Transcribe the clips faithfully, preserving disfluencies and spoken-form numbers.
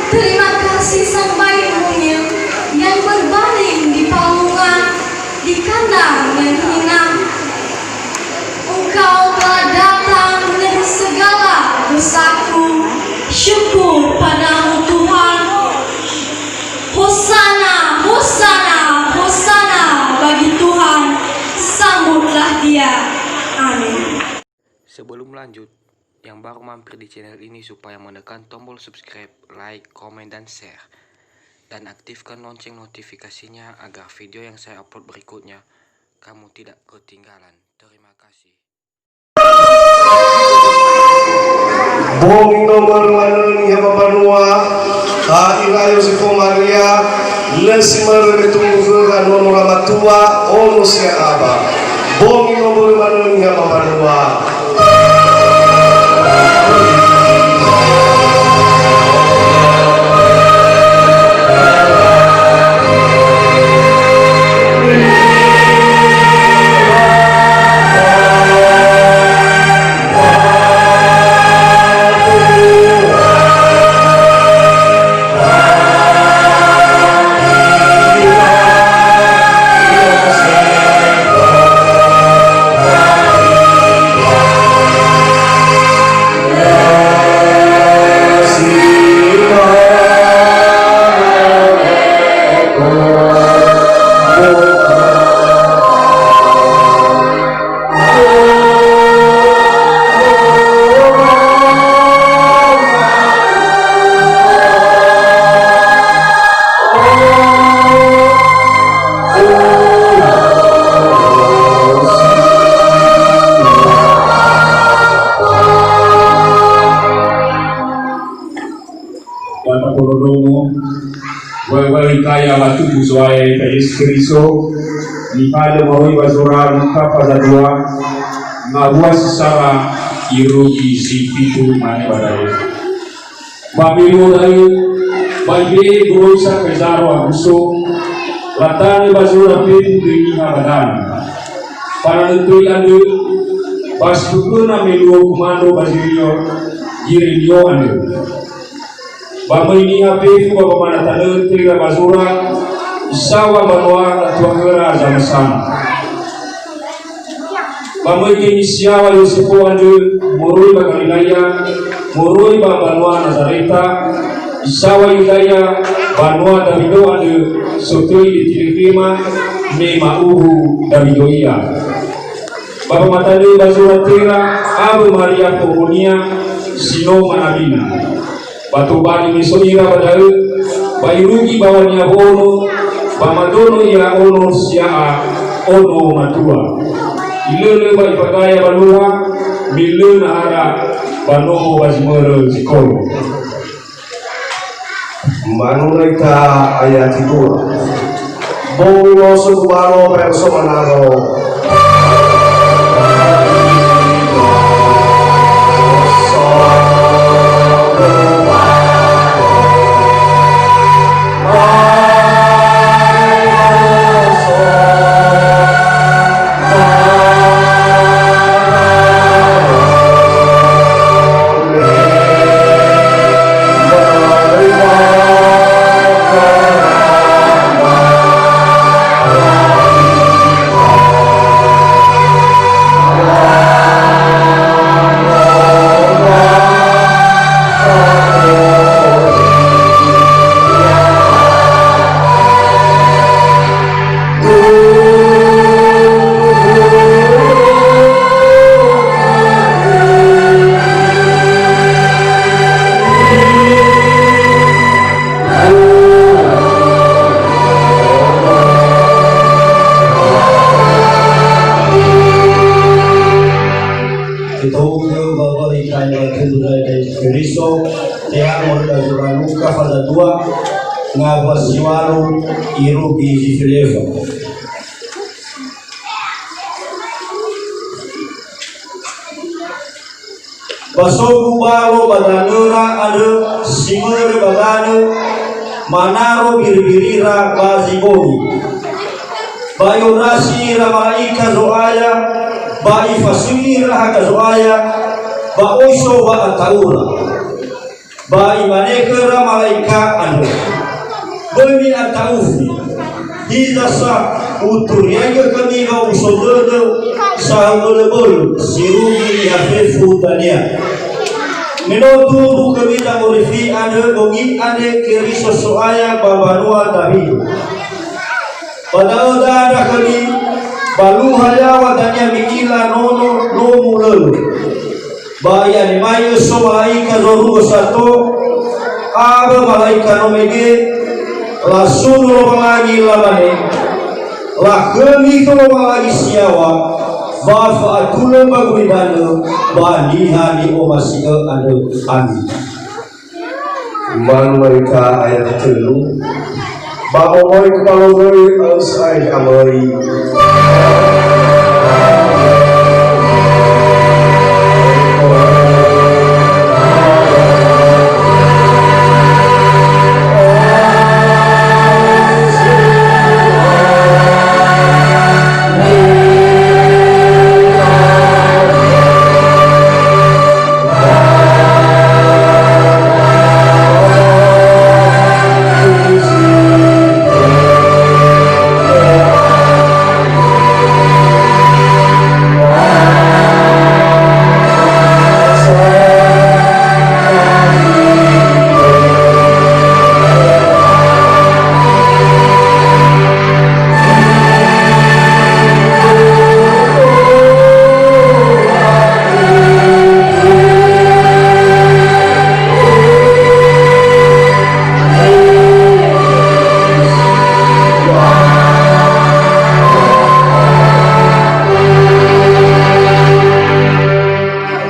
Terima kasih sang bayi mungil yang berbaring di palungan, di kandang yang hina. Engkau telah datang menebus segala dosaku. Syukur padamu Tuhan. Hosana, hosana, hosana bagi Tuhan. Sambutlah Dia. Amin. Sebelum lanjut, yang baru mampir di channel ini supaya menekan tombol subscribe, like, komen, dan share. Dan aktifkan lonceng notifikasinya agar video yang saya upload berikutnya kamu tidak ketinggalan. Terima kasih. Bongi no börö manö niha ba mbanua, ta'ira Yosefo Maria, lö si mörö me tumbu khöra nono wamatua, ono si ya'aba. Bongi no börö manö niha ba mbanua. Ba tapolondrongo, wai-wai taya latubu Zo'aya ya'ita Yesu Keriso, nihalö moroi ba zura Luka faza dua, ngawua si sara irugi zi fitu mane ba da'ö. Ba me luo da'ö, ba ibe'e goroisa Kaizaro Augusto, latanö ba zura fefu döi niha ba danö. Fananö töi andrö, ba si fõfõna me luo gumandro ba Zirenio, Girenio andrö. Ba möi niha fefu ba wamana tanö töra ba zura, isaŵa mbanua latua khöra Zamasana. Ba möi geni si yaŵa Yosefo andrö moroi ba Galilaya, moroi ba mbanua Nazareta, isaŵa Yudaya, banua Dawido andrö, sotöi Betilehema, me ma'uwu Dawido ia. Ba wamatanö ba zura töra awö Maria foronia si no manabina. Ba tobali me so ira ba da'ö, ba irugi baŵania woono, ba madono ira ono si ya'a ono matua. Ilölö ba ifagaya ba luha, me lö nahara ba nomo ba zi mörö zi kolo. Manuna ita ayati dua. Bongi no so gubalo, ba ero so manaro. Itohugö ba wali kaila Tuhan Yesu Keriso, teha moroi ba zura Luka faza dua, ngawua si ŵalu irugi zi feleva. Ba so gubalo ba danöra andrö si mörö ba danö, manaro biribirira ba zi bongi. Ba i'ondrasi ira mala'ika Zo'aya, ba ifasui ira hakha Zo'aya, ba oi so wa'ata'ura. Ba imane khöra malaika andrö, "Böi mi'ata'ufi. Hiza sa, uturiaigö khömi wa'omuso dödö sahöbölöbölö si rugi niha fefu dania. Me no tumbu khömi Zangorifi andrö bongi andre Keriso So'aya ba mbanua Dawidi. Ba da'ö dandra khömi, ba luha yaŵa dania mi'ila nono no mulölö." Ba i'anema'ö so malaika zorugo sato, awö malaika no mege, lasunö Lowalangi lamane, "Lakhömi khö Lowalangi si yaŵa, ba fa'atulö ba gulidanö ba niha ni'omasi'ö andrö." Amin. Manu marita ayat tölu. Ba momoi kebalogoi aus ai amai.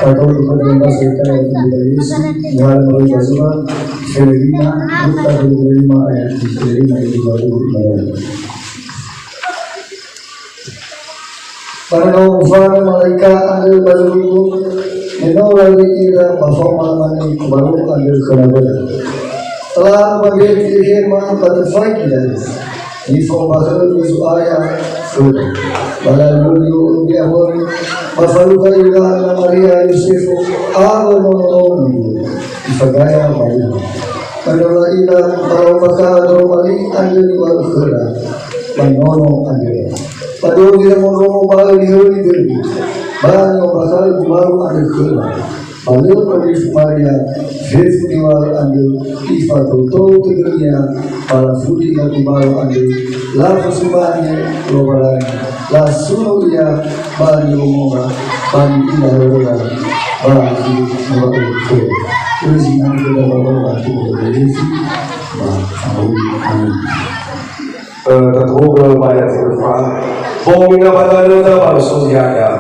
Tato kepada Mbah Seta yang tinggi dari Yesus, yang melalui Bazura, Filemina, Luka dua puluh lima ayat tiga puluh lima, ayat lima puluh lima. Ba no ufanö malaika andrö ba zorugo, me no lalui ira ba faoma lamane kubaro andrö khö nawöra, "Talau ba Betelehema ba töfaigi da'e, nifo'ombakhögö Zo'aya khöda." Ba lalöli o'ö mbe'amöi, ba falukha ira na Maria Yosefo awö nono-nono, ifagaya ba luha. Ba no la'ila, ba la'ombakha'ö ndroroma li andrö niŵa'ö khöra ba nono andrö. Ba dozi zamondrongo ba höli-höli dödö, ba ni'ombakha'ö gubaru andrö khöra. Ba lö mangorifi Maria fefu niŵa'ö andrö, ifatotou tödönia, ba lafundi ira gubaru andrö, lafosumbange Lowalangi, lasunö ia ba niwongonga, ba ni'ila horöla, ba zi niŵa'ö khöra. Uzi nani khöda Lowalangi, ba amin. Amin. Eh, taturugö ba ayat si öfa. Bongi na ba danöda ba lö so zi hadia.